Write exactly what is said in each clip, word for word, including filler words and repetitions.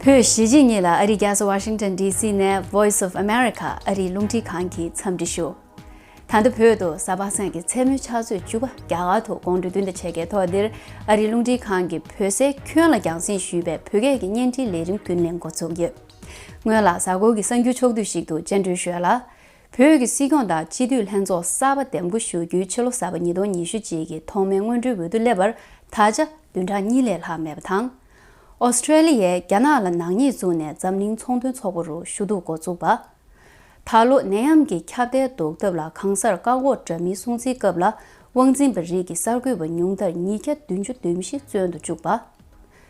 བོད་གཞིས་བྱེས་གཉིས་ལ་ཨ་རིའི་རྒྱལ་ས་ཝ་ཤིང་ཊོན་ཌི་སི་ནས་Voice of America ཨ་རིའི་རླུང་འཕྲིན་ཁང་གིས་འཚམས་འདྲི་ཞུ། ད་ལྟ་བོད་དུ་གཟའ་པ་སངས་ཀྱི་མཚན་མོའི་ཕྱག་ཚོད་བཅུ་པ་རྒྱ་གར་དུ་དགོང་དྲོ་བདུན་དང་ཕྱེད་ཀའི་ཐོག་འདིར་ཨ་རིའི་རླུང་འཕྲིན་ཁང་གིས་བོད་སའི་ཁྱོན་ལ་རྒྱང་སྲིང་ཞུས་པའི་བོད་སྐད་ཀྱི་བརྙན་འཕྲིན་ལས་རིམ་རྒྱུན་ལས་འགོ་ཚུགས་ཡོད། སྔོན་ལ་གཟའ་འཁོར་གྱི་གསར་འགྱུར་ཕྱོགས་བསྡུས་ཤིག་ཏུ་སྤྱན་འདྲེན་ཞུ་ཡ་ལ། བོད་ཀྱི་སྲིད་སྐྱོང་དང་སྤྱི་འཐུས་ལྷན་ཚོགས་གསར་པ་འདེམས་བསྐོ་ཞུ་རྒྱུའི་ཕྱི་ལོ་གསར་པ་ཉིས་སྟོང་ཉི་ཤུ་གཅིག་གི་ཐོག་མའི་སྔོན་འགྲོའི་འོས་བསྡུ་སླེབས་པར་ད་ཆ་བདུན་ཕྲག་གཉིས་ལས་ལྷག་མེད་པ་དང་། ཨོ་སི་ཀྲེ་ལི་ཡའི་རྒྱ་ནག་ལ་ནག་ཉེས་བཙུགས་ནས་འཛམ་གླིང་ཚོང་དོན་ཚོགས་པ་རུ་ཞུ་གཏུག་འགོ་བཙུགས་པ། ད་ལོ་ནད་ཡམས་ཀྱི་ཁྱབ་གདལ་ཟློག་ཐབས་ལ་གང་སར་བཀག་འགོག་འདྲ་མིན་སྲུང་བརྩིའི་སྐབས་ལ་དབང་འཛིན་པ་རིགས་ཀྱི་གསར་འགོད་པ་ཉུང་མཐར་ཉིས་བརྒྱ་བདུན་ཅུ་དོན་བཞི་བཙོན་དུ་བཅུག་པ།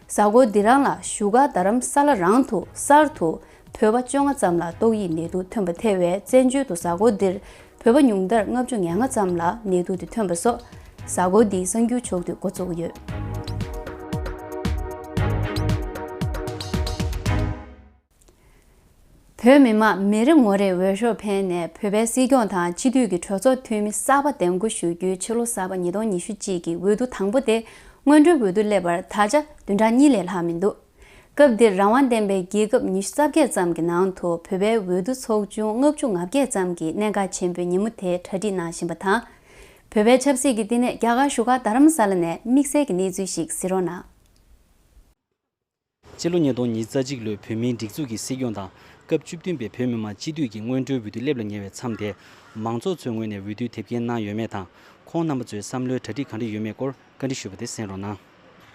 གཟའ་འཁོར་འདི་རང་ལ་བཞུགས་སྒར་རྡ་རམ་ས་ལ་རང་དུ་གསར་དུ་བོད་པ་བཅོ་ལྔ་ཙམ་ལ་ཏོག་དབྱིབས་ནད་དུག་ཐོན་པ་ཐེ་བའི་བཙན་བྱོལ་དུ་གཟའ་འཁོར་འདིར་བོད་པ་ཉུང་མཐར་ལྔ་བཅུ་ང་ལྔ་ཙམ་ལ་ནད་དུག་དེ་ཐོན་པ་སོགས་གཟའ་འཁོར་འདིའི་གསར་འགྱུར་ཕྱོགས་བསྡུས་འགོ་བཙུགས་ཡོད། བོད་མི་མང་མི་རེ་ངོ་རེས་འོས་ཤོག་འཕེན་ནས་བོད་པའི་སྲིད་སྐྱོང་དང་སྤྱི་འཐུས་ཀྱི་གྲོས་ཚོགས་འཐུས་མི་གསར་པ་འདེམས་བསྐོ་ཞུ་རྒྱུའི་ཕྱི་ལོ་གསར་པ་ཉིས་སྟོང་ཉི་ཤུ་གཅིག་གི་འོས་བསྡུ་དང་པོ་དེ་སྔོན་འགྲོའི་འོས་བསྡུ་སླེབས་པར་ད་ཆ་བདུན་ཕྲག་གཉིས་ལས་ལྷག་མི་འདུག་སྐབས་འདིར་རང་དབང་ལྡན་པའི་རྒྱལ་ཁབ་ཉི་ཤུ་རྩ་བརྒྱད་ཙམ་གྱི་ནང་དུ་བོད་པའི་འོས་བསྡུ་ཚོགས་ཆུང་ལྔ་བཅུ་ང་བརྒྱད་ཙམ་གྱིས་གནད་འགག་ཆེན་པོའི་ཉིན་མོ་དེ་གྲ་སྒྲིག་གནང་བཞིན་པ་དང་། བོད་པའི་ཆབ་སྲིད་ཀྱི་བསྟི་གནས་རྒྱ་གར་བཞུགས་སྒར་རྡ་རམ་ས་ལ་ནས་དམིགས་བསལ་གྱི་གནས་ཚུལ་ཞིག་གཟིགས་རོགས་གནང་། སྤྱི་ལོ་ཉིས་སྟོང་ཉི་ཤུ་རྩ་གཅིག་ལོའི་བོད་མིའི་སྒྲིག་འཛུགས་ཀྱི་སྲིད་སྐྱོང་དང་སྐབས་བཅུ་བདུན་པའི་བོད་མི་མང་སྤྱི་འཐུས་ཀྱི་སྔོན་འགྲོའི་འོས་བསྡུ་སླེབས་ལ་ཉེ་བའི་མཚམས་དེར་མང་ཚོགས་ཚོའི་ངོས་ནས་འོས་བསྡུའི་དེབ་སྐྱེལ་གནང་ཡོད་མེད་དང་། ཁོང་རྣམ་པ་ཚོའི་བསམ་བློའི་གྲ་སྒྲིག་ག་འདྲ་ཡོད་མེད་སྐོར་བཀའ་འདྲི་ཞུས་པ་དེ་གསན་རོགས་གནང་།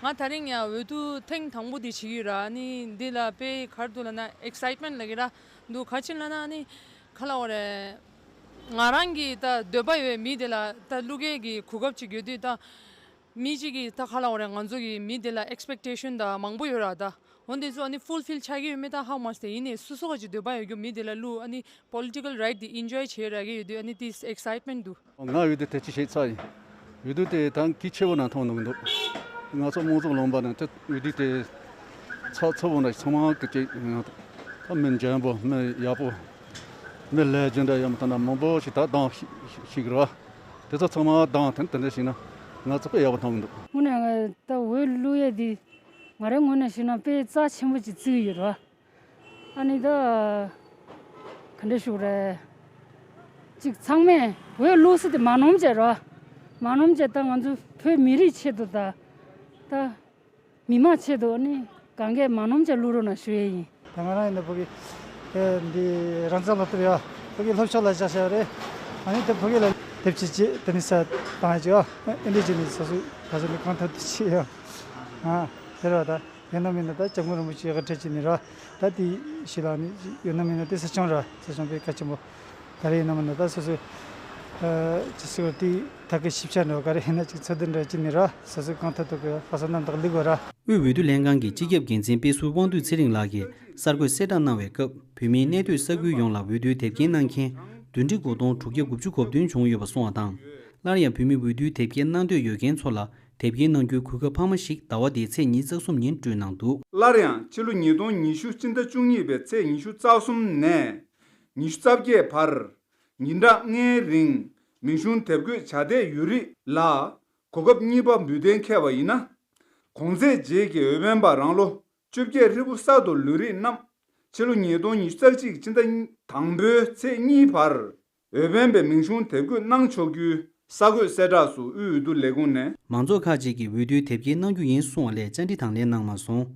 ང་ད་རིང་ཡང་འོས་བསྡུ་ཐེངས་དང་པོ་དེ་བྱེད་ཀྱི་ཡོད་ར། ཨ་ནི་འདི་ལ་དཔེ་ག་རེ་འདུག་ལབ་ན་ཨེག་སའེཊ་མེན་ཊི་ལབ་ཀྱི་ར་འདུག་ག་ཅི་ལབ་ན་ཨ་ནི་ག་ལབ་དགོས་རེད། ང་རང་གི་ད་འདོད་པ་ཡོད་མི་དེ་ལ་ད་བླུག་མཁན་གྱི་གོ་སྐབས་ཅིག་ཡོད་དུས་ད། མི་གཅིག་གིས་ད་ག་ལབ་དགོས་རེད། ང་ཚོ་གི་མི་དེ་ལ་ཨེག་སི་པེག་ཊེ་ཤན་ད་མང་པོ་ཡོད་ར་ད། འོ་འདི་ཚོ་ཨ་ནི་ཕུལ་ཕིལ་ཆགས་ཀྱི་ཡོད་མེད་ད་ཧ་གོ་མ་སོང་། དེ་ཡིན་ནའི་སོ་སོ་ག་ཅིག་འདོད་པ་ཡོད་རྒྱུ་མི་དེ་ལ་བླུག་ཨ་ནི་པོ་ལི་ཊི་ཀལ་རའིཊ་དེ་ཨེན་ཇོའི་བྱེད་རག་གི་ཡོད་དུས་ཨ་ནི་དེ་ཨེག་སའེཊ་མེན་ཊི་འདུག་ང་འོས་བསྡུ་དེ་ཅི་བྱས་ཚར་ཡིན། འོས་བསྡུ་དེ་ད་གི་ཆེ་བོ་ན་མཐོང་གི་འདུག་ང་ཚོ་དམངས་གཙོ་ལུང་པ་ནས་དེ་འོས་བསྡུ་དེ་ཚགས་ཚུད་པོ་འདྲ་ཚང་མ་གི་ཅིག་ད་མི་འཇོན་པོ་མི་ཡག་པོ་མི་ལས་རྒྱུ་འདྲ་ཡང་མི་ད་ན་མང་པོ་ཞིག་ད་གདམ་ཞིག་རེད་བ། དེ་ཚོ་ཚང་མ་གདམ་དེ་དེ་འདྲ་ཞིག་ན་ང་ཚོ་དཔེ་ཡག་པོ་མཐོང་གི་འདུག་དངོས་གནས་ད་འོས་བླུག་ཡས་དེ་ང་རའི་ངོས་ནས་ཞུས་ན་དཔེ་རྩ་ཆེན་པོ་ཅིག་བརྩི་གི་ཡོད་རེད་བ། ཨ་ནི་ད་ག་འདྲ་ཞུ་རེད། ཅིག་ཚང་མས་འོས་བླུག་ས་དེ་མ་ནོར་བྱས་རོ། མ་ནོར་བྱས་ད་ང་ཚོ་བོད་མི་རིགས་ཆེད་དུ་ད་ད་མི་མང་ཆེད་དུ་ཨ་ནི་གང་གས་མ་ནོར་བྱས་བླུག་རོགས་གནང་ཞུ་ཡས་ཡིན། ད་ང་རང་ཡིན་ན་ཕ་གི་ཨེ་འདི་རང་བཙན་སློབ་གྲྭ་ཡ་ཕ་གི་སློབ་ཕྱོགས་ལ་བཞག་བྱས་རེད། ཨ་ནི་ད་ཕ་གི་ལ་དེབ་ཅིག་ཅིག་དེ་ནི་ས་བཏང་ཡ་ཅིག་ཨ་ཨིན་ཌི་ཇི་ནི་སི་སོ་སོའི་ག་ཚོད་ནི་གང་ཐུབ་ཐུབ་ཅིག་ཡ་ཨ་དེ་རེད་བ་ད། ཡོད་ན་མེད་ན་ད་སྐྱབས་མགོན་རིན་པོ་ཆེ་གི་གྲས་ཅིག་ནི་ར། ད་དེ་ཞིག་ལ་ནི་ཡོད་ན་མེད་ན་དེ་སྲིད་སྐྱོང་ར་སྲིད་སྐྱོང་དཔེ་གལ་ཆེན་པོ་ག་རེ་ཡིན་ན་མིན་ན་ད་སོ་སོའི་ཅི་ཟེར་དེ་ད་གི་ཞིབ་ཆ་འདྲ་བ་ག་རེ་ཡིན་ན་ཅིག་ཚོད་ལྟ་འདྲ་ཅིག་ནི་ར་སོ་སོའི་གང་ཐུབ་ཐུབ་གི་ལྷག་བསམ་རྣམ་དག་ལི་དགོས་ར། དབུས་འོས་བསྡུ་ལྷན་ཁང་གི་སྤྱི་ཁྱབ་འགན་འཛིན་དཔེ་ཟུར་དབང་འདུས་ཚེ་རིང་ལགས་ཀྱིས་གསར་འགོད་གསལ་བསྒྲགས་གནང་བའི་སྐབས་བོད་མིའི་གནས་སྡོད་ས་ཁུལ་ཡོངས་ལ་འོས་བསྡུའི་དེབ་སྐྱེལ་གནང་མཁན་བདུན་ཁྲི་དགུ་སྟོང་དྲུག་བརྒྱ་དགུ་བཅུ་གོ་བདུན་བྱུང་ཡོད་པ་གསུངས་པ་དང་། སླར་ཡང་བོད་མི་འོས་བསྡུའི་དེབ་སྐྱེལ་གནང་འདོད་ཡོད་མཁན་ཚོ་ལ། དེབ་སྐྱེལ་གནང་རྒྱུའི་གོ་སྐབས་འཕར་མ་ཞིག་ཟླ་བ་འདིའི་ཚེས་ཉི་ཤུ་རྩ་གསུམ་ཉིན་སྤྲོད་གནང་འདུག་སླར་ཡང་ཕྱི་ལོ་ཉིས་སྟོང་ཉི་ཤུ་སྤྱི་ཟླ་བཅུ་གཉིས་པའི་ཚེས་ཉི་ཤུ་རྩ་གསུམ་ནས་ཉི་ཤུ་རྩ་བརྒྱད་བར་ཉིན་གྲངས་ལྔའི་རིང་མིང་གཞུང་དེབ་འགོད་བྱ་བསྡད་ཡོད་རིགས་ལ་གོ་སྐབས་གཉིས་པ་འབུལ་གཏན་འཁེལ་བ་ཡིན་ན། གོང་ཚེས་རྗེས་ཀྱི་འོས་འཕེན་པ་རང་ལོ་བཅོ་བརྒྱད་ཧྲིལ་པོ་གསར་དུ་ལོན་རིགས་རྣམས་ཕྱི་ལོ་ཉིས་སྟོང་ཉི་ཤུ་རྩ་གཅིག་སྤྱི་ཟླ་དང་པོའི་ཚེས་གཉིས་བར། འོས་འཕེན་པའི་མིང་གཞུང་དེབ་འགོད་གནང་ཆོག་རྒྱུའི་གསར་འགོད་གསལ་བསྒྲགས་སུ་དབུས་འོས་བསྡུ་ལས་ཁུངས་ནས། མང་ཚོགས་ཁག་ཅིག་གིས་འོས་བསྡུའི་དེབ་སྐྱེལ་གནང་རྒྱུ་ཡིན་གསུངས་པ་ལས་བཅར་འདྲི་དང་ལེན་གནང་མ་སོང་།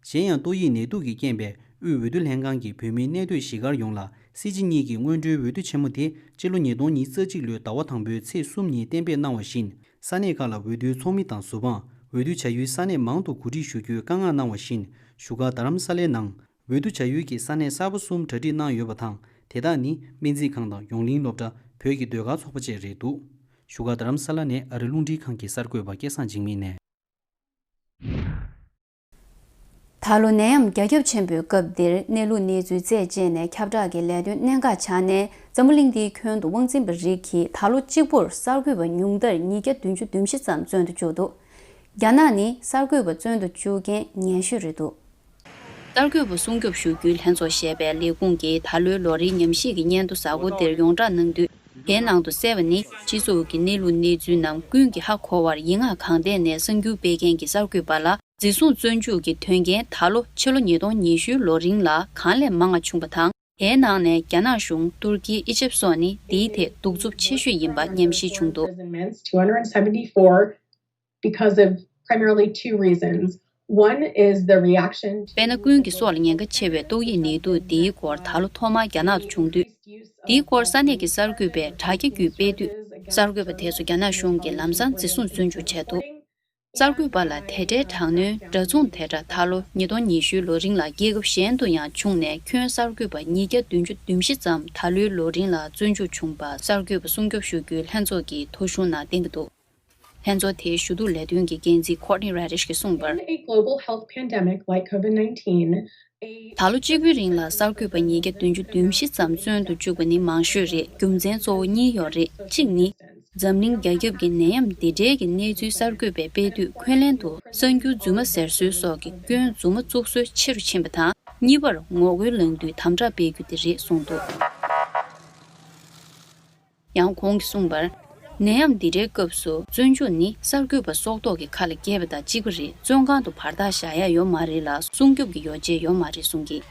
གཞན་ཡང་ཏོག་དབྱིབས་ནད་དུག་གི་རྐྱེན་པས་དབུས་འོས་བསྡུ་ལྷན་ཁང་གིས་བོད་མིའི་གནས་སྡོད་གཞིས་སྒར་ཡོངས་ལ་སྲིད་སྤྱི་གཉིས་ཀྱི་སྔོན་འགྲོའི་འོས་བསྡུ་ཆེན་མོ་དེ་སྤྱི་ལོ་ཉིས་སྟོང་ཉི་ཤུ་རྩ་གཅིག་ལོའི་ཟླ་བ་དང་པོའི་ཚེས་གསུམ་ཉིན་གཏན་འབེབས་གནང་བ་བཞིན། ས་གནས་ཁག་ལ་འོས་བསྡུའི་ཚོགས་མི་དང་ཟུར་དཔང་འོས་བསྡུ་བྱ་ཡུལ་ས་གནས་མང་དུ་གོ་སྒྲིག་ཞུ་རྒྱུའི་བཀའ་མངགས་གནང་བ་བཞིན། བཞུགས་སྒར་རྡ་རམ་ས་ལའི་ནང་། འོས་བསྡུ་བྱ་ཡུལ་གྱི་ས་གནས་གསར་པ་གསུམ་གྲ་སྒྲིག་གནང་ཡོད་པ་དང་། དེ་དག་ནི་སྨན་རྩིས་ཁང་དང་ཡོངས་གླིང་སློབ་གྲྭ། བོད་ཀྱི་ཟློས་གར་ཚོགས་པ་བཅས་རེད་འདུག་བཞུགས་སྒར་རྡ་རམ་ས་ལ་ནས་ཨ་རི་རླུང་འཕྲིན་ཁང་གི་གསར་འགོད་པ་སྐལ་བཟང་འཇིགས་མེད་ནས། ད་ལོ་ནད་ཡམས་རྒྱ་ཁྱབ་ཆེན་པོའི་སྐབས་འདིར་གནས་ལུགས་གནས་ཚུལ་རྩད་བཅད་ནས་ཁྱབ་བསྒྲགས་ཀྱི་ལས་དོན་གནད་འགག་ཆགས་ནས་འཛམ་བུ་གླིང་འདིའི་ཁྱོན་དུ་དབང་འཛིན་པ་རིགས་ཀྱིས་ད་ལོ་གཅིག་པུར་གསར་འགོད་པ་ཉུང་མཐར་ཉིས་བརྒྱ་བདུན་ཅུ་དོན་བཞི་ཙམ་བཙོན་དུ་བཅུག་འདུག་རྒྱ་ནག་ནི་གསར་འགོད་པ་བཙོན་དུ་བཅུག་མཁན་ཉན་ཤོས་རེད་འདུག་གསར་འགོད་པ་སྲུང་སྐྱོབ་ཞུ་རྒྱུའི་ལྷན་ཚོགས་ཞེས་པའི་ལས་ཁུངས་ཀྱིས་ད་ལོའི་ལོ་རེའི་ཉམས་ཞིབ་ཀྱི་སྙན་ཐོ་གཟའ་འཁོར་འདིར་ཡོངས་བསྒྲགས་གནང་དུས། དེའི་ནང་དུ་གསལ་བ་ནི། སྤྱི་ཚོགས་ཀྱི་གནས་ལུགས་གནས་ཚུལ་རྣམས་ཀུན་གྱིས་ཧ་གོ་བར་ཡིག་ངག་གང་ཐད་ནས་གསར་འགྱུར་སྤེལ་མཁན་གྱི་གསར་འགོད་པ་ལ་ འཛིན་བཟུང་བཙོན་འཇུག་གི་དོན་རྐྱེན་ད་ལོ་ཕྱི་ལོ་ཉིས་སྟོང་ཉི་ཤུའི་ལོ་རིང་ལ་གང་ལས་མང་བ་བྱུང་བ་དང་། དེའི་ནང་ནས་རྒྱ་ནག་གཞུང་། ཏུར་ཀི། ཨི་ཇེབ་སོགས་ནི་དེའི་ཐད་གདུག་རྩུབ་ཆེ་ཤོས་ཡིན་པ་མཉམ་ཞིབ་བྱུང་འདུག imprisonments, two hundred seventy-four, because of primarily two reasons. One is the reaction to དཔེར་ན། ཀུན་གྱི་སྲོག་ལ་ཉེན་ཁ་ཆེ་བའི་ཏོག་དབྱིབས་ནད་དུག་འདིའི་སྐོར་ད་ལོ་ཐོག་མར་རྒྱ་ནག་ཏུ་བྱུང་དུས། འདིའི་སྐོར་ས་གནས་ཀྱི་གསར་འགོད་པས་དྲ་རྒྱ་བརྒྱུད་སྤེལ་དུས། གསར་འགོད་པ་དེ་ཚོ་རྒྱ་ནག་གཞུང་གིས་ལམ་སང་འཛིན་བཟུང་བཙོན་འཇུག་བྱས་འདུག་གསར་འགོད་པ་ལ་དེ་འདྲའི་དྲག་གནོན་འདྲ་མཚུངས་དེ་འདྲ་ད་ལོ་ཉིས་སྟོང་ཉི་ཤུའི་ལོ་རིང་ལ་རྒྱལ་ཁབ་གཞན་དུ་ཡང་བྱུང་ནས། ཁྱོན་གསར་འགོད་པ་ཉིས་བརྒྱ་བདུན་ཅུ་དོན་བཞི་ཙམ་ད་ལོའི་ལོ་རིང་ལ་བཙོན་འཇུག་བྱུང་བར་གསར་འགོད་པ་སྲུང་སྐྱོབ་ཞུ་རྒྱུའི་ལྷན་ཚོགས་ཀྱི་ཐོ་གཞུང་ནང་བསྟན་གྱི་འདུག་ལྷན་ཚོགས་དེའི་ཞུ་གཏུག་ལས་དོན་གྱི་འགན་འཛིན་Courtney Radsch གྱིས་གསུངས་པར། In a global health pandemic like COVID nineteen, a ད་ལོ་གཅིག་པུའི་རིང་ལ་གསར་འགོད་པ་ཉིས་བརྒྱ་བདུན་ཅུ་དོན་བཞི་ཙམ་བཙོན་དུ་བཅུག་པ་ནི་མང་ཤོས་རེད། རྒྱུ་མཚན་གཙོ་བོ་གཉིས་ཡོད་རེད། གཅིག་ནི། འཛམ་གླིང་རྒྱ་ཁྱབ་ཀྱི་ནད་ཡམས་འདི་འདྲའི་གི་གནས་ཚུལ་གསར་འགོད་པས་སྤེལ་དུས། འཁོན་ལན་དུ་གསར་འགྱུར་རྫུན་མ་ཟེར་སྲོལ་སོགས་ཀྱི་སྐྱོན་རྫུན་མ་བཙུགས་སྲོལ་ཆེ་རུཕྱིན་པ་དང་། གཉིས་པར་ངོ་རྒོལ་ལངས་དུས་དམ་དྲག་སྤེལ་རྒྱུ་དེ་རེད་གསུངས་འདུག་ཡང་ཁོང་གིས་གསུངས་པར། ནད་ཡམས་འདི་འདྲའི་སྐབས་སུ་བཙོན་འཇུག་ནི་གསར་འགོད་པ་སྲོག་ཐོག་གི་ཁ་ལ་འགེལ་བ་དང་གཅིག་པ་རེད། བཙོན་ཁང་དུ་བར་ཐག་བཞག་ཡ་ཡོད་མ་རེད་ལ། སྲུང་སྐྱོབ་ཀྱི་ཡོ་བྱད་ཡོད་མ་རེད་གསུངས་ཀྱིས།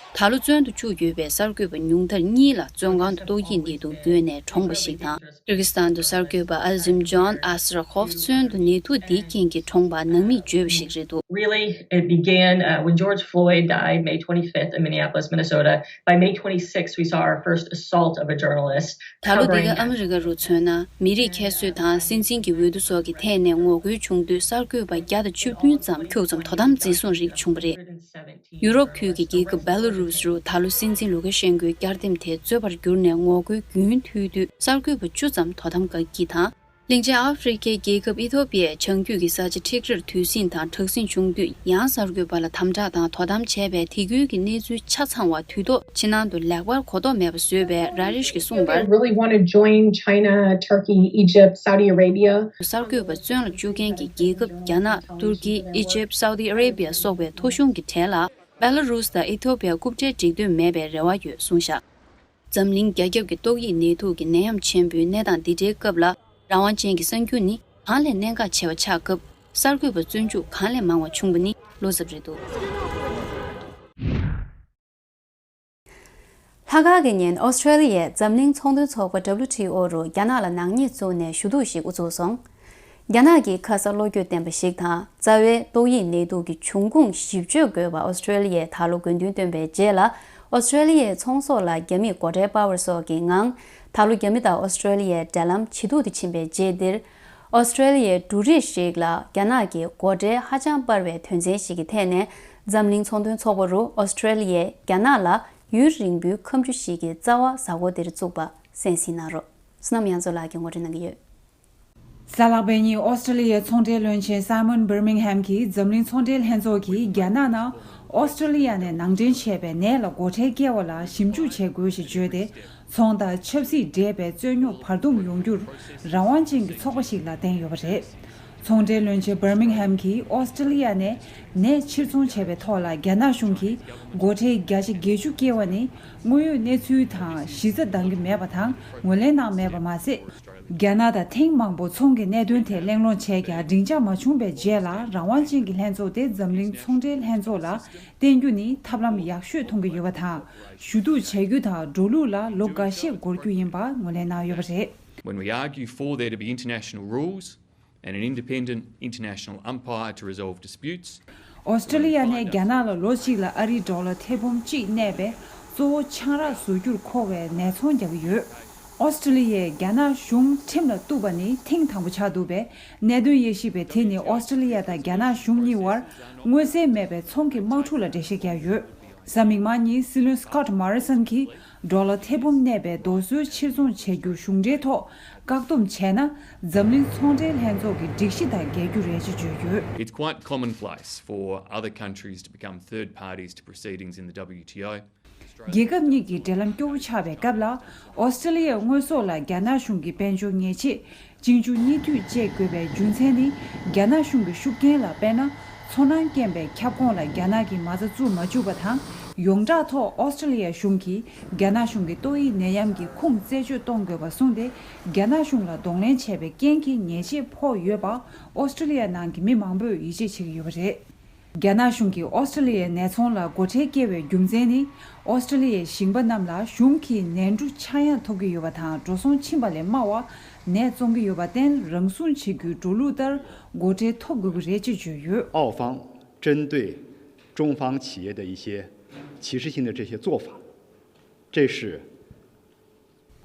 ད་ལོ་བཙོན་དུ་བཅུག་ཡོད་པའི་གསར་འགོད་པ་ཉུང་མཐར་གཉིས་ལ་བཙོན་ཁང་དུ་ཏོག་དབྱིབས་ནད་དུག་འགོས་ནས་གྲོངས་པ་ཞིག་དང་། ཏུར་ཀི་སི་ཐན་དུ་གསར་འགོད་པ་ཨ་ཟིམ་ཇོན་ཨ་སི་ར་ཁོབ་བཙོན་དུ་ནད་དུག་འདིའི་རྐྱེན་གྱིས་གྲོངས་པ་ནང་མིས་བརྗོད་པ་ཞིག་རེད་འདུག Really, it began uh, when George Floyd died May twenty-fifth in Minneapolis, Minnesota. By May twenty-sixth, we saw our first assault of a journalist. ད་ལོ་འདི་ག་ཨ་མི་རི་ཀ་རུ་མཚོན་ན། མི་རིགས་ཁྱད་གསོད་དང་སྲིད་འཛིན་གྱི་འོས་བསྡུ་སོགས་ཀྱི་ཐད་ནས་ངོ་རྒོལ་བྱུང་དུས། གསར་འགོད་པ་བརྒྱ་དང་བཅུ་བདུན་ཙམ་ཁྱུག་ཙམ་དོ་དམ་འཛིན་བཟུང་རིགས་བྱུང་བ་རེད། ཡུ་རོབ་ཁུལ་གྱི་རྒྱལ་ཁབ་བེ་ལ་རུས་རུ་ད་ལོ་སྲིད་འཛིན་ལུ་ཀ་ཤན་ཀོའི་བསྐྱར་འདེམས་དེ་རྩོད་པར་གྱུར་ནས་ངོ་རྒོལ་རྒྱུན་མཐུད་དུས། གསར་འགོད་པ་བཅུ་ཙམ་དོ་དམ་བཀག་སྐྱིལ་དང་། གླིང་ཆེན་ཨ་ཧྥེ་རི་ཁའི་རྒྱལ་ཁབ་ཨི་ཐོ་པི་ཡའི་བྱང་རྒྱུད་ཀྱི་ས་ཆ་ཁྲིག་ཁྲིར་དུས་ཟིང་དང་དྲག་ཟིང་བྱུང་དུས། ཡང་གསར་འགོད་པ་ལ་དམ་དྲག་དང་དོ་དམ་བྱས་པས། དེ་ཁུལ་གྱི་གནས་ཚུལ་ཆ་ཚང་བ་དུས་ཐོག་ཕྱི་ནང་དུ་ལེགས་པར་གོ་རྟོགས་མེད་པ་བཟོས་པས། ར་རིཤ་གིས་གསུངས་པར། They really want to join China, Turkey, Egypt, Saudi Arabia. གསར་འགོད་པ་བཙོན་ལ་བཅུག་མཁན་གྱི་རྒྱལ་ཁབ་རྒྱ་ནག་ཏུར་ཀི། ཨི་ཇེབ། སའུ་དི་ཨ་རེ་བི་ཡ་སོགས་པའི་ཐོ་གཞུང་གི་གྲས་ལ། བེ་ལ་རུས་དང་ཨི་ཐོ་པི་ཡ་རྐུབ་འབྲེལ་སྒྲིག་འདོད་མེད་པའི་རེ་བ་ཡོད་གསུངས་བཞག་འཛམ་གླིང་རྒྱ་ཁྱབ་ཀྱི་ཏོག་དབྱིབས་ནད་དུག་གི་ནད་ཡམས་ཆེན་པོའི་གནས་སྟངས་འདི་འདྲའི་སྐབས་ལ། རང་དབང་ཅན་གྱི་གསར་འགྱུར་ནི་གང་ལས་གནད་འགག་ཆེ་བ་ཆགས་སྐབས། གསར་འགོད་པ་བཙོན་འཇུག་གང་ལས་མང་བ་བྱུང་བ་ནི་བློ་འཚབ་རེད་འདུག་ལྷག་དཀར་གྱིས་ཉིན་ཨོ་སི་ཀྲེ་ལི་ཡའི་འཛམ་གླིང་ཚོང་དོན་ཚོགས་པ་W T O རུ་རྒྱ་ནག་ལ་ནག་ཉེས་བཙུགས་ནས་ཞུ་གཏུག་ཞིག་དབུ་འཛུགས་སོང་། རྒྱ་ནག་གི་ཁ་ས་བློ་འགྱོད་བསྟན་པ་ཞིག་དང་། རྩ་བའི་ཏོག་དབྱིབས་ནད་དུག་གི་འབྱུང་ཁུངས་ཞིབ་དཔྱོད་དགོས་པ་ཨོ་སི་ཀྲེ་ལི་ཡས་ད་ལོ་དགོས་འདུན་བཏོན་པའི་རྗེས་ལ། ཨོ་སི་ཀྲེ་ལི་ཡའི་ཚོང་ཟོག་ལ་རྒྱ་མིས་སྒོ་ཁྲལ་སྤར་བ་སོགས་ཀྱི་ངང་། ད་ལོ་རྒྱ་མི་དང་ཨོ་སི་ཀྲེ་ལི་ཡའི་འབྲེལ་ལམ་ཇེ་སྡུག་ཏུ་ཕྱིན་པའི་རྗེས་འདིར། ཨོ་སི་ཀྲེ་ལི་ཡའི་འབྲུ་རིགས་ཤིག་ལ་རྒྱ་ནག་གིས་སྒོ་ཁྲལ་ཧ་ཅང་སྤར་བའི་དོན་ཚན་ཞིག་གི་ཐད་ནས། འཛམ་གླིང་ཚོང་དོན་ཚོགས་པ་རུ་ཨོ་སི་ཀྲེ་ལི་ཡས་རྒྱ་ནག་ལ་ཡུན་རིང་པོའི་ཁ་མཆུ་ཞིག་གི་རྩ་བ་གཟའ་འཁོར་འདིར་བཙུགས་པ་གསན་གཟིགས་གནང་རོགས། བསོད་ནམས་དབྱངས་མཚོ་ལགས་ཀྱིས་ངོ་སྤྲོད་གནང་གི་ཡོད། གཟའ་ལྷག་པའི་ཉིན་ཨོ་སི་ཀྲེ་ལི་ཡའི་ཚོང་འབྲེལ་བློན་ཆེན་Simon Birmingham གྱིས་འཛམ་གླིང་ཚོང་འབྲེལ་ལྷན་ཚོགས་ཀྱིས་རྒྱ་ནག་ནང་ཨོ་སི་ཀྲེ་ལི་ཡ་ནས་ནང་འདྲེན་བྱས་པའི་ནས་ལ་སྒོ་ཁྲལ་བཀལ་བ་ལ་ཞིབ་འཇུག་བྱེད་དགོས་ཞེས་བརྗོད་དེ། ཚོང་དང་ཆབ་སྲིད་འབྲེལ་བའི་རྩོད་རྙོག་བར་འདུམ་ཡོང་རྒྱུར་རང་དབང་ཅན་གྱི་ཚོགས་པ་ཞིག་ལ་བསྟན་ཡོད་པ་རེད། ཚོང་འབྲེལ་བློན་ཆེན་Birmingham གྱིས་ཨོ་སི་ཀྲེ་ལི་ཡ་ནས་ནས་ཕྱིར་ཚོང་བྱས་པའི་ཐོག་ལ་རྒྱ་ནག་གཞུང་གིས་སྒོ་ཁྲལ་བརྒྱ་ཆ་བརྒྱད་ཅུ་བཀལ་བ་ནི་དངོས་ཡོད་གནས་ཚུལ་དང་གཞི་རྩ་འདང་གི་མེད་པ་དང་ངོས་ལེན་གནང་མེད་པ་མ་ཟད། རྒྱ་ནག་དང་ཐེངས་མང་པོ་ཚོང་གི་གནད་དོན་ཐད་གླེང་སློང་བྱས་ཀྱང་སྡིངས་ཆ་མ་བྱུང་བའི་རྗེས་ལ། རང་དབང་ཅན་གྱི་ལྷན་ཚོགས་དེ་འཛམ་གླིང་ཚོང་འབྲེལ་ལྷན་ཚོགས་ལ་བརྟེན་རྒྱུ་ནི་ཐབས་ལམ་ཡག་ཤོས་མཐོང་གི་ཡོད་པ་དང་། ཞུ་གཏུག་བྱ་རྒྱུ་དང་འགྲོ་ལུགས་ལ་ལོ་འགའ་ཤས་འགོར་རྒྱུ་ཡིན་པ་ངོས་ལེན་གནང་ཡོད་པ་རེད། When we argue for there to be international rules and an independent international umpire to resolve disputes, ཨོ་སི་ཀྲི་ལི་ཡ་ནས་རྒྱ་ནག་ལ་ལོ་གཅིག་ལ་ཨ་རིའི་ཌོ་ལར་ཐེར་འབུམ་གཅིག་གནས་པའི་གཙོ་བོ་ཆང་རག་བཟོ་རྒྱུར་མཁོ་བའི་ནས་ཚོང་རྒྱག་གི་ཡོད། ཨོ་སི་ཀྲི་ལི་ཡས་རྒྱ་ནག་གཞུང་ཁྲིམས་ལ་གཏུགས་པ་ནི་ཐེངས་དང་པོ་ཆགས་འདུག་པས། གནད་དོན་དབྱེ་ཞིབ་པས་དེ་ནི་ཨོ་སི་ཀྲི་ལི་ཡ་དང་རྒྱ་ནག་གཞུང་གཉིས་བར་མངོན་གསལ་མེད་པའི་ཚོང་གི་དམག་འཁྲུག་ལ་འགྲེལ་བཤད་བརྒྱབ་ཡོད། གཟའ་མིག་དམར་ཉིན་སྲིད་བློན་Scott Morrison གྱིས་ཌོ་ལར་ཐེར་འབུམ་གནས་པའི་རྡོ་སོལ་ཕྱིར་ཚོང་བྱེད་རྒྱུ་གཞུང་འབྲེལ་ཐོག་བཀག་སྡོམ་བྱས་ན། འཛམ་གླིང་ཚོང་འབྲེལ་ལྷན་ཚོགས་ཀྱི་སྒྲིག་གཞི་དང་འགལ་རྒྱུ་རེད་ཅེས་བརྗོད་ཡོད། It's quite commonplace for other countries to become third parties to proceedings in the W T O. རྒྱལ་ཁབ་གཉིས་ཀྱི་འབྲེལ་ལམ་སྐྱོ་བོ་ཆགས་པའི་སྐབས་ལ། ཨོ་སི་ཀྲི་ལི་ཡའི་དངོས་ཟོག་ལ་རྒྱ་ནག་གཞུང་གི་དཔལ་འབྱོར་ཉེས་ཆད་གཅིག་མཇུག་གཉིས་མཐུད་བཅད་དགོས་པའི་རྒྱུ་མཚན་ནི། རྒྱ་ནག་གཞུང་གི་ཤུགས་རྐྱེན་ལ་དཔེར་ན། ཚོར་སྣང་སྐྱེན་པའི་ཁྱབ་ཁོངས་ལ་རྒྱ་ནག་གིས་མ་རྩ་བཙུགས་མ་བཅུག་པ་དང་། ཡོངས་གྲགས་ཐོག་ཨོ་སི་ཀྲི་ལི་ཡ་གཞུང་གིས་རྒྱ་ནག་གཞུང་གི་ཏོག་དབྱིབས་ནད་ཡམས་ཀྱི་ཁུངས་རྩད་གཅོད་གཏོང་དགོས་པ་གསུངས་ཏེ། རྒྱ་ནག་གཞུང་ལ་གདོང་ལེན་བྱས་པའི་རྐྱེན་གྱིས་ཉེས་ཆད་ཕོག་ཡོད་པ་ཨོ་སི་ཀྲི་ལི་ཡ་ནང་གི་མི་མང་པོས་ཡིད་ཆེས་བྱེད་ཀྱི་ཡོད་པ་རེད། རྒྱ་ནག་གཞུང་གིས་ཨོ་སི་ཀྲི་ལི་ཡའི་ནད་ཚོང་ལ་སྒོ་ཁྲལ་བཀལ་བའི་རྒྱུ་མཚན་ནི། ཨོ་སི་ཀྲི་ལི་ཡའི་ཞིང་པ་རྣམས་ལ་གཞུང་གིས་ནས་འབྲུ་ཆག་ཡང་ཐོབ་ཀྱི་ཡོད་པ་དང་། འགྲོ་སོང་ཕྱིན་པ་ལས་དམའ་བ་ནས་བཙོང་གི་ཡོད་པར་བརྟེན། རང་སྲུང་བྱེད་རྒྱུའི་འགྲོ་ལུགས་ལྟར་སྒོ་ཁྲལ་ཐོབ་དགོས་ཀྱི་རེད་ཅེས་བརྗོད་ཡོད། 澳方针对中方企业的一些歧视性的这些做法，这是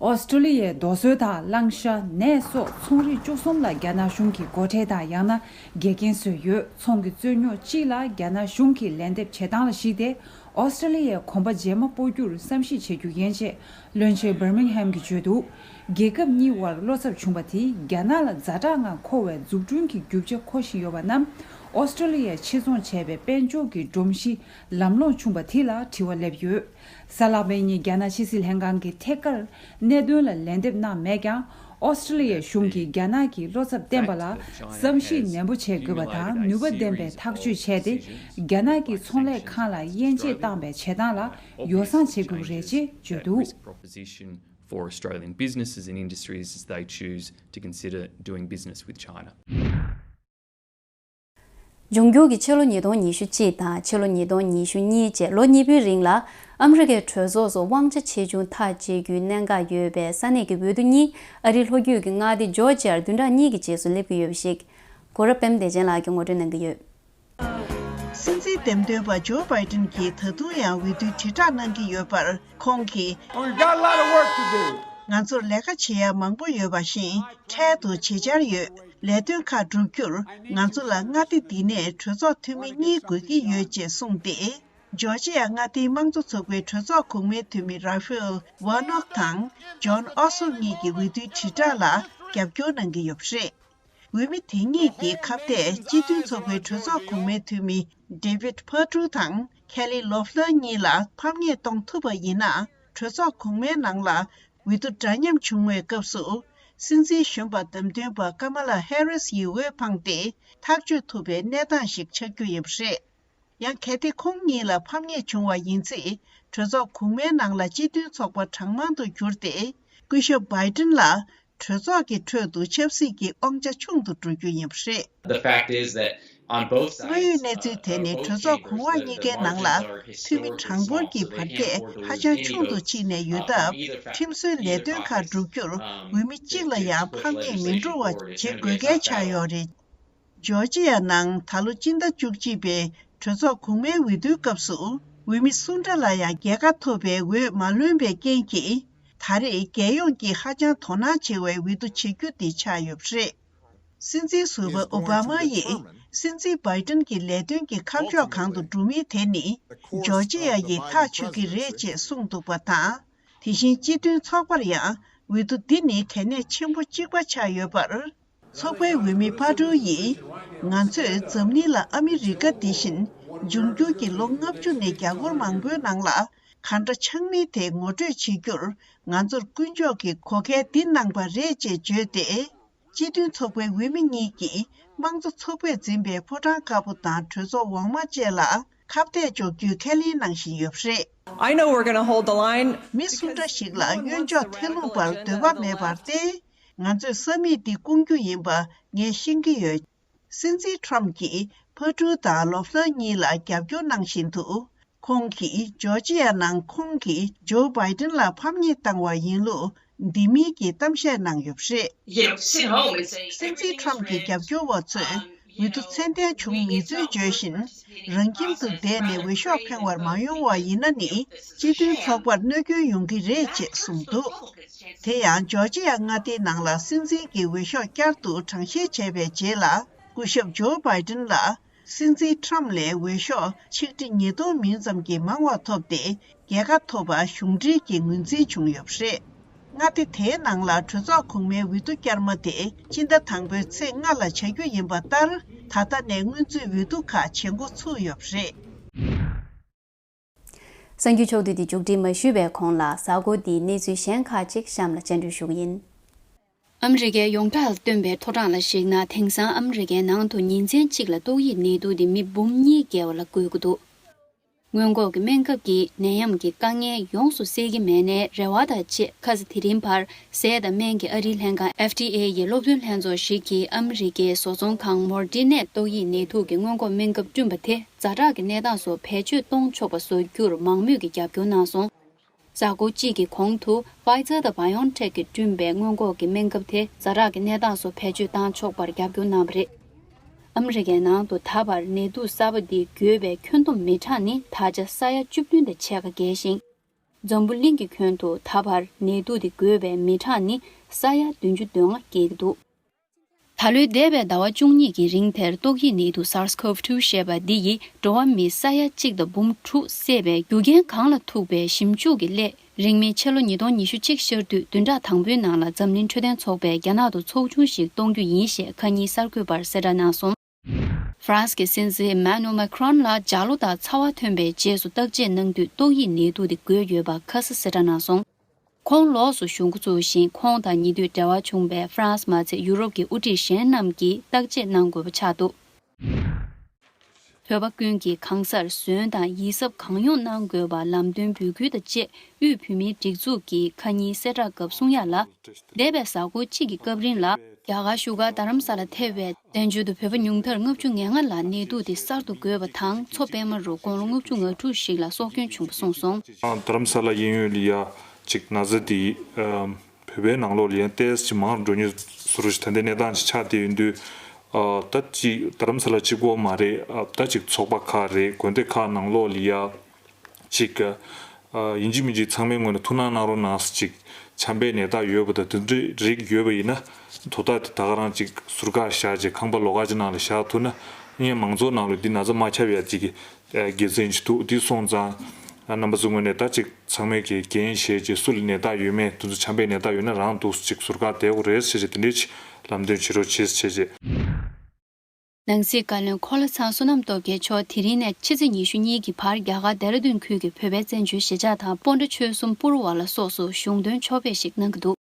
ཨོ་སི་ཀྲི་ལི་ཡའི་རྡོ་སོལ་དང་གླང་ཤ། ནས་སོགས་ཚོང་རིགས་བཅུ་གསུམ་ལ་རྒྱ་ནག་གཞུང་གིས་སྒོ་ཁྲལ་དང་ཡང་ན་འགལ་རྐྱེན་བཟོས་ཡོད། ཚོང་གི་རྩོད་རྙོག་གཅིག་ལ་རྒྱ་ནག་གཞུང་གིས་ལན་འདེབས་བྱེད་སྟངས་ལ་གཞིགས་ཏེ། ཨོ་སི་ཀྲི་ལི་ཡའི་གོམ་པ་རྗེས་མ་སྤོ་རྒྱུར་བསམ་གཞིག་བྱེད་རྒྱུ་ཡིན་ཅེས་བློན་ཆེན་Birmingham གྱིས་བརྗོད་འདུག། རྒྱལ་ཁབ་གཉིས་དབར་བློ་འཚབ་བྱུང་བ་དེས་རྒྱ་ནག་ལ་ཛ་དྲག་ངང་མཁོ་བའི་འཛུགས་སྐྲུན་གྱི་རྒྱུ་ཆ་མཁོ་བཞིན་ཡོད་པ་རྣམས་ཨོ་སི་ཀྲི་ལི་ཡས་ཕྱིར་ཚོང་བྱས་པའི་དཔལ་འབྱོར་གྱི་སྒྲོམ་གཞི་ལམ་ལྷོང་བྱུང་བ་དེ་ལ་དྲི་བ་སླེབས་ཡོད། གཟའ་ལྷག་པའི་ཉིན་རྒྱ་ནག་ཕྱི་སྲིད་ལྷན་ཁང་གིས་ཐད་ཀར་གནད་དོན་ལ་ལན་འདེབས་གནང་མེད་ཀྱང་། ཨོ་སི་ཀྲི་ལི་ཡའི་གཞུང་གིས་རྒྱ་ནག་གི་བློ་འཚབ་བསྟན་པ་ལ་བསམ་གཞིག་ནན་པོ་བྱེད་དགོས་པ་དང་། ནུས་པ་ལྡན་པའི་ཐག་གཅོད་བྱས་ཏེ། རྒྱ་ནག་གི་ཚོང་ལས་ཁང་ལ་དབྱེ་འབྱེད་བཏང་པའི་བྱེད་སྟངས་ལ་ཡོ་བསྲང་བྱེད་དགོས་རེད་ཅེས་བརྗོད་འདུག། for Australian businesses and industries as they choose to consider doing business with China. འབྱུང་འགྱུར་གྱི་ཕྱི་ལོ་ཉིས་སྟོང་ཉི་ཤུ་གཅིག་དང་ཕྱི་ལོ་ཉིས་སྟོང་ཉི་ཤུ་གཉིས་བཅས་ལོ་གཉིས་པོའི་རིང་ལ་ཨ་མི་རི་ཀའི་གྲོས་ཚོགས་སུ་དབང་ཆ་ཆེ་ཆུང་ཐག་གཅོད་རྒྱུའི་གནད་འགག་ཡོད་པའི་ས་གནས་ཀྱི་འོས་བསྡུ་གཉིས་ཨ་རིའི་ལྷོ་རྒྱུད་ཀྱི་མངའ་སྡེ་ཇོར་ཇི་ཡར་བདུན་ཕྲག་གཉིས་ཀྱི་རྗེས་སུ་སླེབས་ཀྱི་ཡོད་པ་ཞིག་གོ་རབ་པད་མ་བདེ་ཆེན་ལགས་ཀྱིས་ངོ་སྤྲོད་གནང་གི་ཡོད། སྲིད་འཛིན་འདེམས་ཐོན་པ་ཇོ་བྷའི་ཏིན་གྱིས་ད་དུང་ཡང་འོས་བསྡུའི་དྲིལ་བསྒྲགས་གནང་གི་ཡོད་པར། ཁོང་གིས། ང་ཚོར་ལས་ཀ་བྱེད་ཡ་མང་པོ་ཡོད་པ་བཞིན་འཕྲལ་དུ་བྱེད་འཆར་ཡོད། ལས་དོན་ཁག་བསྒྲུབ་རྒྱུར་ང་ཚོ་ལ་མངའ་སྡེ་འདི་ནས་གྲོས་ཚོགས་འཐུས་མི་གཉིས་དགོས་ཀྱི་ཡོད་ཅེས་གསུངས་ཏེ། ཇོར་ཇི་ཡ་མངའ་སྡེའི་དམངས་གཙོ་ཚོགས་པའི་གྲོས་ཚོགས་གོང་མའི་འཐུས་མི་ར་ཧྥེལ་ཝར་ནོག་དང་ཇོན་ཨོ་སོལ་གཉིས་ཀྱི་འོས་བསྡུའི་དྲིལ་བསྒྲགས་ལ་རྒྱབ་སྐྱོར་གནང་གི་ཡོད་པ་རེད། འོས་མི་དེ་གཉིས་ཀྱིས་ཁ་གཏད་སྤྱི་མཐུན་ཚོགས་པའི་གྲོས་ཚོགས་གོང་མའི་འཐུས་མི་David Perdue དང་Kelly Loeffler གཉིས་ལ་ཕམ་ཉེས་གཏོང་ཐུབ་པ་ཡིན་ན། གྲོས་ཚོགས་གོང་མའི་ནང་ལ་འོས་བསྡུ་འདྲ་མཉམ་བྱུང་བའི་སྐབས་སུ། སྲིད་འཛིན་གཞོན་པ་འདེམས་ཐོན་པ་ཀ་མ་ལ་ཧེ་རིས་ཡི་འོས་འཕངས་ཏེ་ཐག་གཅོད་ཐུབ་པའི་གནས་སྟངས་ཤིག་ཆགས་རྒྱུ་ཡིན་པ་རེད། ཡང་གལ་ཏེ་ཁོང་གཉིས་ལ་ཕམ་ཉེས་བྱུང་བ་ཡིན་ཚེ། གྲོས་ཚོགས་གོང་མའི་ནང་ལ་སྤྱི་མཐུན་ཚོགས་པ་གྲངས་མང་དུ་གྱུར་ཏེ། སྐུ་ཞབས་Biden ལ་གྲོས་ཚོགས་ཀྱི་ཁྲོད་དུ་ཆབ་སྲིད་ཀྱི་དབང་ཆ་ཆུང་དུ་འགྲོ་རྒྱུ་ཡིན་པ་རེད། The fact is that on both sides, དངོས་ཡོད་གནས་ཚུལ་དེ་ནི་གྲོས་ཚོགས་གོང་འོག་གཉིས་ཀའི་ནང་ལ་འཐུས་མི་གྲངས་འབོར་གྱི་བར་ཁྱད་ཧ་ཅང་ཆུང་དུ་ཕྱིན་ནས་ཡོད་སྟབས། ཁྲིམས་བཟོའི་ལས་དོན་ཁག་བསྒྲུབ་རྒྱུར་འོས་མི་གཅིག་ལ་ཡང་ཕམ་ཉེས་མི་འགྲོ་བ་བྱེད་དགོས་གལ་ཆགས་ཡོད་རེད། ཇོར་ཇི་ཡ་ནང་ད་ལོ་སྤྱི་ཟླ་བཅུ་གཅིག་པའི་གྲོས་ཚོགས་གོང་མའི་འོས་བསྡུའི་སྐབས་སུ་འོས་མི་སུ་འདྲ་ལ་ཡང་རྒྱལ་ཁ་ཐོབ་པའི་འོས་མ་ལོན་པའི་རྐྱེན་གྱིས། ད་རེས་རྒྱལ་ཡོངས་ཀྱིས་ཧ་ཅང་དོ་སྣང་བྱེད་པའི་འོས་བསྡུ་བྱེད་རྒྱུ་དེ་ཆགས་ཡོད་པ་རེད། སྲིད་འཛིན་ཟུར་པ་ཨོ་བྷ་མ་ཡིས་སྲིད་འཛིན་བྷའི་ཏིན་གྱི་ལས་དོན་གྱི་ཁ་ཕྱོགས་གང་དུ་འགྲོ་མིན་དེ་ནི་ཇོར་ཇི་ཡ་ཡིས་ཐག་ཆོད་ཀྱི་རེད་ཅེས་གསུངས་འདུག་པ་དང་། དེ་བཞིན་སྤྱི་མཐུན་ཚོགས་པར་ཡང་འོས་བསྡུ་འདི་ནི་གལ་གནད་ཆེན་པོ་གཅིག་པ་ཆགས་ཡོད་པར། ཚོགས་པའི་འོས་མི་ཕ་ཀྲུའུ་ཡིས། ང་ཚོས་འཛམ་གླིང་ལ་ཨ་མི་རི་ཀ་འདི་བཞིན་འབྱུང་འགྱུར་གྱི་ལོ་ལྔ་བཅུ་ནས་རྒྱ་སྒོར་མང་པོའི་ནང་ལ་ག་འདྲ་ཆགས་མིན་དེ་ངོ་སྤྲོད་བྱེད་རྒྱུར་ང་ཚོར་དཀོན་མཆོག་གིས་གོ་སྐལ་འདི་གནང་པ་རེད་ཅེས་བརྗོད་དེ། སྤྱི་མཐུན་ཚོགས་པའི་འོས་མི་གཉིས་ཀྱིས་དམངས་གཙོ་ཚོགས་པས་འཛིན་པའི་ཕོ་བྲང་དཀར་པོ་དང་གྲོས་ཚོགས་འོག་མ་བཅས་ལ་ཁ་གཏད་གཅོག་རྒྱུའི་ཁས་ལེན་གནང་བཞིན་ཡོད་པ་རེད། I know we're gonna hold the line. མི་སུ་འདྲ་ཞིག་ལ་གཡོན་ཕྱོགས་ཐལ་རླུང་པར་འདོད་པ་མེད་པར་བརྟེན། ང་ཚོས་ས་མིག་འདི་སྐུང་རྒྱུ་ཡིན་པ་ངས་ཤེས་ཀྱི་ཡོད། སྲིད་འཛིན་ཁྲམ་གྱིས་ཕ་ཀྲུའུ་དང་ལོབ་ལར་གཉིས་ལ་རྒྱབ་སྐྱོར་གནང་བཞིན་དུ། ཁོང་གིས་ཇོར་ཇི་ཡ་ནང་ཁོང་གིས་ཇོ་བྷའི་ཏིན་ལ་ཕམ་ཉེས་བཏང་བ་ཡིན་ལུགས་འདི་མིན་གྱི་གཏམ་བཤད་གནང་ཡོད་པ་རེད། You know, sit home and say, སྲིད་འཛིན་ཁྲམ་གྱི་རྒྱབ་སྐྱོར་བ་ཚོས་འོས་བསྡུ་ཚད་ལྡན་བྱུང་མེད་ཚུལ་བརྗོད་བཞིན། རང་ཁྱིམ་དུ་བསྡད་ནས་འོས་ཤོག་འཕེན་པར་མ་ཡོང་བ་ཡིན་ན་ནི་སྤྱི་མཐུན་ཚོགས་པར་གནོད་སྐྱོན་ཡོང་གི་རེད་ཅེས་གསུངས་འདུག། དེ་ཡང་ཇོར་ཇི་ཡ་མངའ་སྡེའི་ནང་ལ་སྲིད་འཛིན་གྱི་འོས་ཤོག་བསྐྱར་དུ་གྲངས་བཤེར་བྱས་པའི་རྗེས་ལ། སྐུ་ཞབས་ཇོ་བྷའི་ཏིན་ལ་སྲིད་འཛིན་ཁྲམ་ལས་འོས་ཤོག་ཆིག་ཁྲི་ཉིས་སྟོང་མིན་ཙམ་གྱི་མང་བ་ཐོབ་སྟེ། རྒྱལ་ཁ་ཐོབ་པ་གཞུང་འབྲེལ་གྱི་ངོས་འཛིན་བྱུང་ཡོད་པ་རེད། མངའ་སྡེ་དེའི་ནང་ལ་གྲོས་ཚོགས་གོང་མའི་འོས་བསྡུ་བསྐྱར་མ་དེ་སྤྱི་ཟླ་དང་པོའི་ཚེས་ལྔ་ལ་བྱ་རྒྱུ་ཡིན་པ་ལྟར། ད་ལྟ་ནས་སྔོན་ཚུད་འོས་བསྡུ་ཁག་བྱེད་འགོ་ཚུགས་ཡོད་པ་རེད། གསར་འགྱུར་ཕྱོགས་བསྡུས་འདི་མཇུག་སྒྲིལ་མ་ཞུས་པའི་གོང་ལ་གཟའ་འཁོར་འདིའི་གནས་ཚུལ་གཞན་ཁག་ཅིག་གཤམ་ལ་སྤྱན་འབུལ་ཞུ་གི་ཡིན། ཨ་མི་རི་ཀའི་ཡོངས་གྲགས་ལ་བཏོན་པའི་ཐོ་གྲངས་ལ་གཞིགས་ན། དེང་སང་ཨ་མི་རི་ཀའི་ནང་དུ་ཉིན་མཚན་གཅིག་ལ་ཏོག་དབྱིབས་ནད་དུག་འདི་མི་འབུམ་གཉིས་བརྒལ་བ་ལ་འགོས་ཀྱི་འདུག་སྔོན་འགོག་གི་སྨན་ཁབ་ཀྱིས་ནད་ཡམས་ཀྱི་དཀའ་ངལ་ཡོངས་སུ་སེལ་གྱི་མེད་ནའི་རེ་བ་དང་བཅས། ཁ་ས་དེ་རིང་བར་ཟས་དང་སྨན་གྱི་ཨ་རིའི་ལྷན་ཁང་F D A ཡི་སློབ་སྟོན་ལྷན་ཚོགས་ཤིག་གིས་ཨ་མི་རི་ཀའི་བཟོ་ཚོང་ཁང་མོ་ཌི་ནས་ཏོག་དབྱིབས་ནད་དུག་གི་སྔོན་འགོག་སྨན་ཁབ་བསྐྲུན་པ་དེ་ཛ་དྲག་གི་གནས་སྟངས་སུ་བེད་སྤྱོད་གཏོང་ཆོག་པ་བཟོ་རྒྱུར་མང་མོས་ཀྱི་རྒྱབ་སྐྱོར་གནང་སོང་། གཟའ་འཁོར་གཅིག་གི་གོང་དུ་Pfizer དང་BioNTech གིས་བསྐྲུན་པའི་སྔོན་འགོག་གི་སྨན་ཁབ་དེ་ཛ་དྲག་གི་གནས་སྟངས་སུ་བེད་སྤྱོད་བཏང་ཆོག་པར་རྒྱབ་སྐྱོར་གནང་བ་རེད། ཨ་མི་རི་ཀའི་ནང་དུ་ད་བར་ནད་དུག་གསར་པ་འདི་འགོས་པའི་ཁྱོན་བསྡོམས་མི་གྲངས་ནི་ད་ཆ་ས་ཡ་བཅུ་བདུན་དང་ཕྱེད་ཀ་བརྒལ་ཞིང་། འཛམ་བུ་གླིང་གི་ཁྱོན་དུ་ད་བར་ནད་དུག་འདི་འགོས་པའི་མི་གྲངས་ནི་ས་ཡ་བདུན་ཅུ་དོན་ལྔ་བརྒལ་གྱི་འདུག་ད་ལོའི་འདས་པའི་ཟླ་བ་བཅུ་གཉིས་ཀྱི་རིང་དེར་ཏོག་དབྱིབས་ནད་དུག་SARS-CoV two ཞེས་པ་འདི་ཡིས་འགྲོ་བ་མི་ས་ཡ་གཅིག་དང་འབུམ་དྲུག་བསད་པའི་རྒྱུ་རྐྱེན་གང་ལ་ཐུག་པའི་ཞིབ་འཇུག་གི་སླད། རིང་མིན་ཕྱི་ལོ་ཉིས་སྟོང་ཉི་ཤུ་གཅིག་ཤར་དུས་བདུན་ཕྲག་དང་པོའི་ནང་ལ་འཛམ་གླིང་འཕྲོད་བསྟེན་ཚོགས་པས་རྒྱ་ནག་ཏུ་ཚོགས་ཆུང་ཞིག་གཏོང་རྒྱུ་ཡིན་ཞེས་ཁ་ཉིན་གསར་འགོད་པར་གསལ་བསྒྲགས་གནང་སོང་། ཧྥ་རན་སི་གི་སྲིད་འཛིན་Emmanuel Macron ལ་ལྗགས་ལོ་དང་ཚ་བ་ཐོན་པའི་རྗེས་སུ་བརྟག་དཔྱད་གནང་དུས་ཏོག་དབྱིབས་ནད་དུག་དེ་འགོས་ཡོད་པ་ཁ་སང་གསལ་བསྒྲགས་གནང་སོང་། ཁོང་ལོགས་སུ་གཞུང་འགོ་བཙུགས་ཤིང་། ཁོང་དང་ཉེ་དུས་འབྲེལ་བ་བྱུང་བའི་ཧྥ་རན་སི་མ་ཚད་ཡུ་རོབ་ཀྱི་དབུ་ཁྲིད་གཞན་རྣམས་ཀྱིས་བརྟག་དཔྱད་གནང་དགོས་པ་ཆགས་འདུག་བོད་པ་ཀུན་གྱིས་གང་སར་ཟོན་དང་ཡིད་གཟབ་གང་ཡོང་གནང་དགོས་པ་ལམ་སྟོན་འབོད་སྐུལ་དང་བཅས། དབུས་བོད་མིའི་སྒྲིག་འཛུགས་ཀྱིས་ཁ་ཉིན་གསལ་བསྒྲགས་སྐབས་གསུང་ཡ་ལ། འདས་པའི་གཟའ་འཁོར་གཅིག་གི་སྐབས་རིང་ལ། རྒྱ་གར་བཞུགས་སྒར་རྡ་རམ་ས་ལ་ཐེ་བའི་བཙན་བྱོལ་དུ་བོད་པ་ཉུང་མཐར་ལྔ་བཅུ་ང་ལྔ་ལ་ནད་དུག་དེ་གསར་དུ་འགོས་པ་དང་། མཚོ་པད་མ་རུ་དགུང་ལོ་ལྔ་བཅུ་ང་དྲུག་ཞིག་ལ་སྲོག་སྐྱོན་བྱུང་བ་གསུངས་སོང་། རྡ་རམ་ས་ལ་གཡས་གཡོན་ལ་ཡ་ཅིག་ན་ཚ་དེ་བོད་པའི་ནང་ལོགས་ལ་ཡང་ཏོག་ཙམ་མང་རུ་འགྲོ་ཉེན་བཟོ་འདྲ་ཞིག་ད་ལྟའི་གནས་སྟངས་ཅིག་ཆགས་བསྡད་ཡོད་དུས། ད་ཅིག་རྡ་རམ་ས་ལ་གཅིག་པོ་མ་རེད། ད་ཅིག་ཚོགས་པ་ཁག་རེད། དགོན་སྡེ་ཁག་ནང་ལོགས་ལ་ཡ། ཅིག་ཨ། ཡིན་གཅིག་མིན་གཅིག་ཚང་མའི་ངོས་ནས་ཐུགས་སྣང་གནང་རོགས་གནང་ཟེར། ཅིག་ཆམ་པའི་ནད་རྟགས་ཡོད་པ་དང་དེ་འདྲའི་རིགས་ཡོད་པ་ཡིན་ན། དོ་བདག་དེ་ད་ག་རང་ཅིག་ཟུར་བཀག་བཞག་བྱས་ཁང་པ་ལོགས་ཀ་ཅིག་ནང་ལ་བཞག་ཐུབ་ན། ངས་མང་ཚོགས་ནང་ལ་འདི་ན་ཚ་མ་ཁྱབ་ཡ་ཅིག་གི་དགེ་མཚན་ཅིག་འདུག་འདི་སོང་ཙང་། རྣམ་པ་ཚོའི་ངོས་ནས་ད་ཅིག་ཚང་མས་ཀྱི་འགན་བཞེས་བྱས། སུ་ལ་ནད་རྟགས་ཡོད་མེད། དེ་ཚོ་ཆམ་པའི་ནད་རྟགས་ཡོད་ན་རང་འདུག་ཅིག་ཟུར་བཀག་བསྡད་དགོས་རེད་ཟེར་བྱས། དེ་འདྲའི་ཅིག་ལམ་སྟོན་བྱེད་རོགས་བྱེད་ཟེར་བྱས། ནང་སྲིད་བཀའ་བློན་ཁོ་ལ་ཚང་བསོད་ནམས་སྟོབས་རྒྱལ་མཆོག་དེ་རིང་ནས་ཕྱི་ཚེས་ཉི་ཤུ་གཉིས་ཀྱི་བར་རྒྱ་གར་ལྡེ་ར་ལྡུན་ཁུལ་གྱི་བོད་པའི་བཙན་བྱོལ་གཞིས་ཆགས་དང་སྤོན་ཊ་ཆོལ་གསུམ་པུ་རུ་ཝ་ལ་སོགས་སུ་གཞུང་དོན་ཕྱོགས་ཕེབས་ཤིག་གནང་གི་འདུག་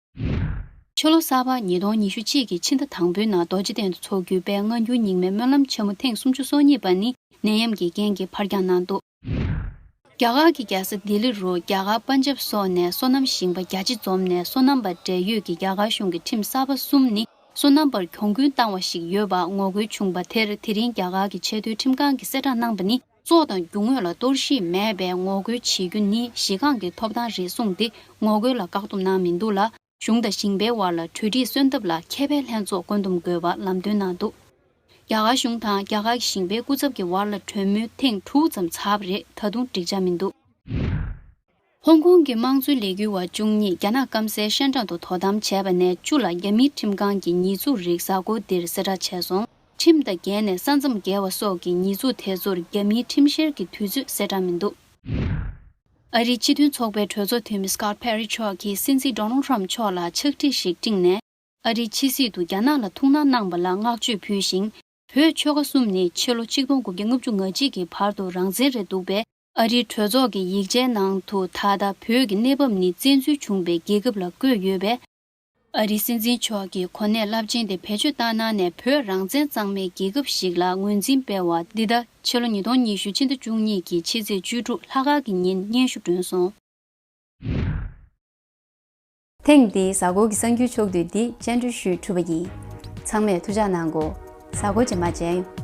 ཕྱི་ལོ་གསར་པ་ཉིས་སྟོང་ཉི་ཤུ་གཅིག་གི་ཕྱི་ཟླ་དང་པོའི་ནང་རྡོ་རྗེ་གདན་དུ་འཚོགས་རྒྱུའི་དཔལ་སྔ་འགྱུར་རྙིང་མའི་སྨོན་ལམ་ཆེན་མོ་ཐེངས་སུམ་ཅུ་སོ་གཉིས་པ་ནི་ནད་ཡམས་ཀྱི་རྐྱེན་གྱིས་ཕར་འགྱངས་གནང་འདུག་རྒྱ་གར་གྱི་རྒྱལ་ས་ལྡི་ལི་རུ་རྒྱ་གར་པན་ཇབ་སོགས་ནས་སོ་ནམ་ཞིང་པ་བརྒྱ་ཆ་འཛོམས་ནས། སོ་ནམ་པར་འབྲེལ་ཡོད་ཀྱི་རྒྱ་གར་གཞུང་གི་ཁྲིམས་གསར་པ་གསུམ་ནི་སོ་ནམ་པར་གྱོང་གུན་བཏང་བ་ཞིག་ཡོད་པ་ངོ་རྒོལ་བྱུང་བ་དེར། དེ་རིང་རྒྱ་གར་གྱི་ཆེས་མཐོའི་ཁྲིམས་ཁང་གིས་གསལ་བསྒྲགས་གནང་པ་ནི། སྲོག་དང་རྒྱུ་དངོས་ལ་གཏོར་བཤིག་མེད་པའི་ངོ་རྒོལ་བྱེད་རྒྱུ་ནི་གཞི་རྐང་གི་ཐོབ་ཐང་རེད་གསུངས་ཏེ། ངོ་རྒོལ་ལ་བཀག་སྡོམ་གནང་མི་འདུག་ལ། གཞུང་དང་ཞིང་པའི་དབར་ལ་གྲོས་འགྲིག་སོན་ཐབས་ལ་མཁས་པའི་ལྷན་ཚོགས་བཀོད་འདོམས་དགོས་པ་ལམ་སྟོན་གནང་འདུག་རྒྱ་གར་གཞུང་དང་རྒྱ་གར་གྱི་ཞིང་པའི་སྐུ་ཚབ་ཀྱི་དབར་ལ་གྲོས་མོལ་ཐེངས་དྲུག་ཙམ་ཚར་བ་རེད། ད་དུང་འགྲིག་འཆར་མི་འདུག་ཧོང་ཀོང་གི་དམངས་གཙོའི་ལས་འགུལ་བ་བཅུ་གཉིས་རྒྱ་ནག་སྐམ་སའི་ཤན་ཀྲང་དུ་དོ་དམ་བྱས་པ་ནས་བཅུ་ལ་རྒྱ་མིའི་ཁྲིམས་ཁང་གིས་ཉེས་འཛུགས་རིགས་གཟའ་འཁོར་འདིར་གསལ་བསྒྲགས་བྱས་སོང་། ཁྲིམས་དང་འགལ་ནས་ས་མཚམས་བརྒལ་བ་སོགས་ཀྱི་ཉེས་འཛུགས་དེ་ཚོར་རྒྱ་མིའི་ཁྲིམས་བཤེར་གྱི་དུས་ཚོད་གསལ་བསྒྲགས་མི་འདུག་ཨ་རིའི་སྤྱི་མཐུན་ཚོགས་པའི་གྲོས་ཚོགས་འཐུས་མི་Scott Perry མཆོག་གིས་སྲིད་འཛིན་Donald Trump མཆོག་ལ་ཕྱག་བྲིས་ཤིག་སྤྲིངས་ནས། ཨ་རིའི་ཕྱི་སྲིད་དུ་རྒྱ་ནག་ལ་ཐུགས་སྣང་གནང་བ་ལ་བསྔགས་བརྗོད་ཕུལ་ཞིང་། བོད་ཆོལ་ཁ་གསུམ་ནི་ཕྱི་ལོ་ཆིག་སྟོང་དགུ་བརྒྱ་ལྔ་བཅུ་ང་གཅིག་གི་བར་དུ་རང་བཙན་རེད་འདུག་པས། ཨ་རིའི་གྲོས་ཚོགས་ཀྱི་ཡིག་ཆའི་ནང་དུ་ད་ལྟ་བོད་ཀྱི་གནས་བབ་ནི་བཙན་འཛུལ་བྱུང་བའི་རྒྱལ་ཁབ་ལ་བཀོད་ཡོད་པས། ཨ་རིའི་སྲིད་འཛིན་མཆོག་གིས་གོ་གནས་རླབས་ཆེན་དེ་བེད་སྤྱོད་བཏང་གནང་ནས། བོད་རང་བཙན་གཙང་མའི་རྒྱལ་ཁབ་ཞིག་ལ་ངོས་འཛིན་སྤེལ་བ་འདི་ལྟར། ཕྱི་ལོ་ཉིས་སྟོང་ཉི་ཤུ་ཕྱི་ཟླ་བཅུ་གཉིས་ཀྱི་ཕྱི་ཚེས་བཅུ་དྲུག་ལྷག་དཀར་གྱི་ཉིན་སྙན་ཞུ་བསྒྲོན་སོང་། ཐེངས་འདིའི་གཟའ་འཁོར་གྱི་གསར་འགྱུར་ཕྱོགས་བསྡུས་འདི་བཅར་འདྲི་ཞུས་གྲུབ་པ་ཡིན། ཚང་མས་ཐུགས་ཅག་གནང་གོ། གཟའ་འཁོར་རྗེས་མ་མཇལ་ཡོང་།